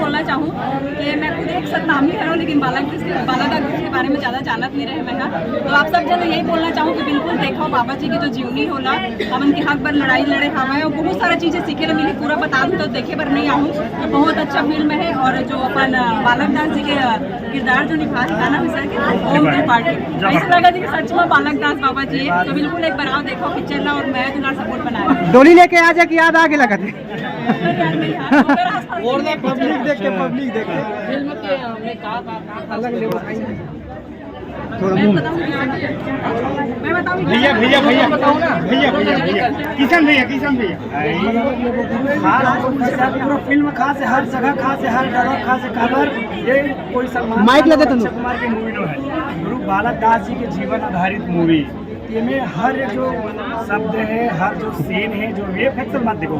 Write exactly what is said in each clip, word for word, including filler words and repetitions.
बोलना चाहूँ कि मैं खुद एक सतनामी हरव, लेकिन बालक दास के, बालक दास के बारे में ज़्यादा जानत नहीं रहे मैं ह। तो आप सब जन यही बोलना चाहूँ कि बिल्कुल देखो बाबा जी के जो जीवनी होला, हमन के हक बर लड़ाई लड़े हवय और बहुत सारा चीज़ें सीखे ला मिली। पूरा बता दूँ तो देखे बर नहीं आहूँ, तो बहुत अच्छा फिल्म है। और जो अपन, अ, बालक दास जी के, अ, किरदार जो निभा हे, का नाम है सर के? ओम त्रिपाठी। ऐसा लगा जी कि सच में बालक दास बाबा जी है। तो बिल्कुल एक बार आओ, देखो पिक्चर ला और मैं दुलार सपोर्ट बनाए। डोली लेके आ जा कि याद आगे लगत है। पब्लिक देख के, पब्लिक देख के। फिल्म के हमने कहा था, कहा था अलग लेवल। थोड़ा मैं मुंह बताऊं? मैं बताऊं? भैया, भैया, भैया। बताओ ना। भैया, भैया, भैया। किशन भैया, किशन भैया। खास तौर से पूरा फिल्म खास है, हर जगह खास है, हर डायलॉग खास है। काबर ये कोई सलमान माइक खान लगे और तो अक्षय कुमार की मूवी नो है। गुरु बालक दास जी के जीवन आधारित मूवी। ये में हर जो शब्द है, हर जो सीन है, जो ये फिक्शन मत देखो।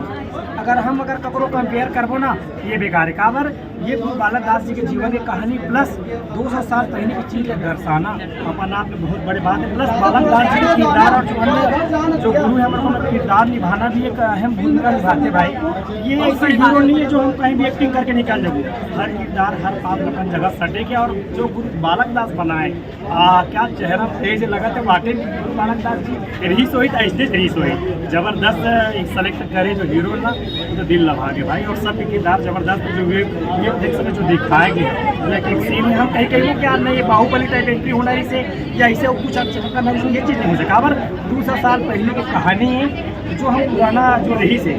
अगर हम अगर ककरो कंपेयर करबो ना, ये बेकार है। काबर ये गुरु बालक दास जी के जीवन की कहानी प्लस दो सौ साल पहले की चीज है दर्शाना अपन आप में बहुत बड़े बात है। प्लस बालक दास जी के किरदार और जो अन्य जो गुरु है हमारे को किरदार निभाना भी एक अहम भूमिका निभाते भाई। ये ऐसा हीरो नहीं है जो हम कहीं भी एक्टिंग करके निकाल देंगे। हर किरदार हर पात्र अपन जगह सटेगा और जो गुरु बालक दास बनाए आ, क्या चेहरा तेज लगत है, वाकई में गुरु बालक दास जी रहीस होही तो ऐसे रहीस होही। जबरदस्त एक सेलेक्ट करे जो हीरो ना, तो दिल लभा के भाई। और सब के किरदार जबरदस्त जो ये, ये देख सके जो दिखाए गए हैं। लेकिन सीन में हम कहीं कहीं क्या नहीं, ये बाहुबली टाइप एंट्री होना इसे या इसे कुछ अच्छा करना, ये चीज़ नहीं हो सका। पर दो सौ साल पहले की कहानी है, जो हम पुराना जो रहीस है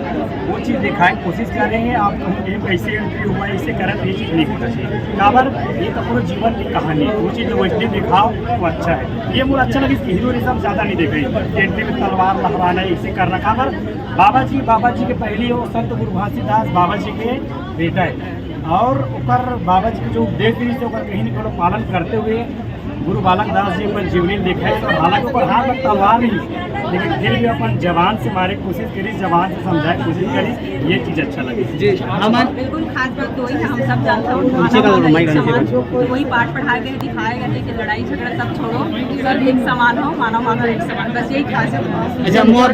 वो चीज़ दिखाए कोशिश कर रहे हैं। आप कहूँ कि कैसे एंट्री हुआ, इसे करत ये चीज़ नहीं होना चाहिए। काबर ये तो पूरा जीवन की कहानी है, वो चीज़ जब वैसे दिखाओ तो अच्छा है। ये मूल अच्छा लगे, इसकी हीरोइज्म ज़्यादा नहीं देख रही, एंट्री में तलवार लहराना है, इसे करना। काबर बाबा जी, बाबा जी के पहले वो संत गुरु घासीदास बाबा जी के बेटा है और ओकर बाबा जी के जो उपदेश दी से ओकर कहीं ना कहीं पालन करते हुए गुरु बालक दास जी अपन जीवनी लिखे, तो हालांकि ओकर हाथ में तलवार नहीं, लेकिन फिर भी अपन जबान से मारे कोशिश करी, जबान से समझाए कोशिश करी, ये चीज अच्छा लगे। जी, हम बिल्कुल खास बात तो वही है, हम सब जानते हैं, नीचे का मानव माइक एक नीचे समान, का। वही पाठ पढ़ाए गए, दिखाए गए थे कि लड़ाई झगड़ा सब छोड़ो, सब एक समान हो, मानव मानव एक समान, बस यही खास है। अच्छा, मोर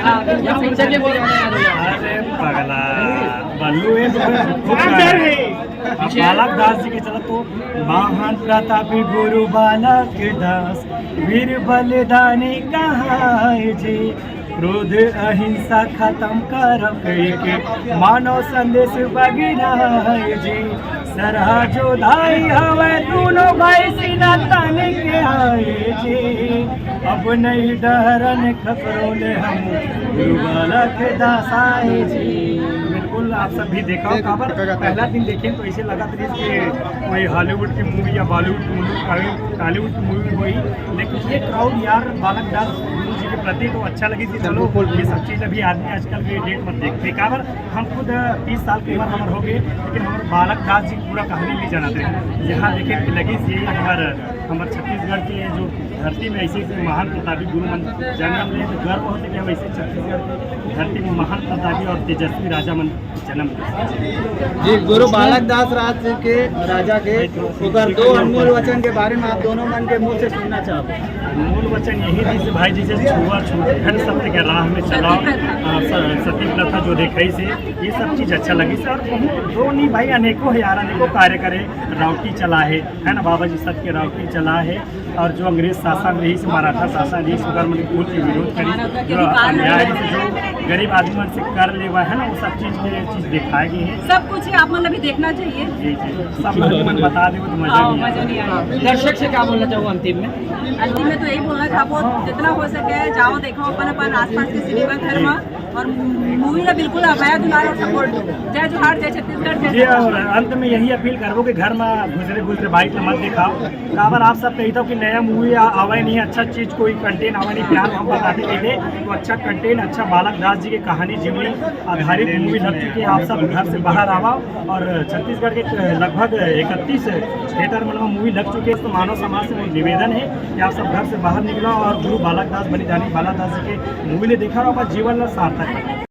हाँ, बिल्कुल सही। अरे पगला, बल्लू है तो खूब गा रहा है। अब बालक दास जी के चलत तो महान प्रतापी गुरु बालक दास, वीर बलिदानी कहाय जी, क्रोध अहिंसा खत्म करब कहिके मानव संदेश बगिनाय जी। सरहा जोधाई हवय दूनों भाई सीना तन के आय जी, अब नहीं डरन ककरो ले हम गुरु बालक दास आय जी। बिल्कुल, आप सब भी देखा हो, काबर पहला दिन देखे तो ऐसे लगा था कि कोई हॉलीवुड की मूवी या बॉलीवुड की मूवी, टॉलीवुड की मूवी हुई, लेकिन ये क्राउड यार बालक दास गुरु जी के प्रति तो अच्छा लगी थी। चलो, ये सब चीज़ अभी आदमी आजकल के डेट में देखते, काबर हम खुद तीस साल की उम्र हमारे हो गए, लेकिन हमारे बालक दास जी की पूरा कहानी नहीं जानते। यहाँ देखे कि लगी ये हमारे हमारे छत्तीसगढ़ के जो धरती में ऐसे ऐसे महान प्रतापी गुरु मन जन्म ले, तो गर्व होते कि हम ऐसे छत्तीसगढ़ की धरती में महान प्रतापी और तेजस्वी राजा मन जन्म ले। जी, गुरु बालक दास राज के राजा के ओकर दो अनमोल वचन के बारे में आप दोनों मन के मुंह से सुनना चाहब। मूल वचन यही थी भाई, जैसे छुआछूत, घट सत्य के राह में चलाओ, आ, स-, सती प्रथा जो देखई से, ये सब चीज अच्छा लगी सर। और बहुत दो नहीं भाई, अनेकों है यार, अनेकों कार्य करे, राउटी चला है, है ना, बाबा जी सत्य राउटी चला है। और जो अंग्रेज शासन रही से, मराठा शासन रही से, ओकर मन के कुल के विरोध करी, जो अन्याय से जो गरीब आदमी मन से कर लेवा है ना, वो सब चीज में चीज दिखाई गई है। सब कुछ है, आप मन अभी देखना चाहिए। जी जी, सब आदमी मन बता दे तो मजा हाँ, नहीं मजा आए। नहीं आया। दर्शक से क्या बोलना चाहूँ अंतिम में? अंतिम में तो यही बोलना चाहूँ, जितना हो सके जाओ देखो अपन अपन आसपास के सिनेमा घर में, और मूवी ला बिल्कुल अभया दुलार और सपोर्ट दो। जय जोहार, जय छत्तीसगढ़, जय जी। और अंत में यही अपील करबो कि घर में घुसरे घुसरे बाइक ला मत दिखाओ। काबर आप सब कही था कि नया मूवी आवे नहीं, अच्छा चीज कोई कंटेंट आवे नहीं, प्यार हम बताते नहीं थे, तो अच्छा कंटेंट, अच्छा बालक दास जी की कहानी जीवनी आधारित मूवी लग चुकी है। आप सब घर से बाहर आवा और छत्तीसगढ़ के लगभग इकतीस थिएटर मन में मूवी लग चुकी है, तो मानव समाज से वो निवेदन है कि आप सब घर से बाहर निकलो और गुरु बालक दास, बलिदानी बालक दास जी के मूवी ले देखा और अपन जीवन ला सार्थक बनाओ।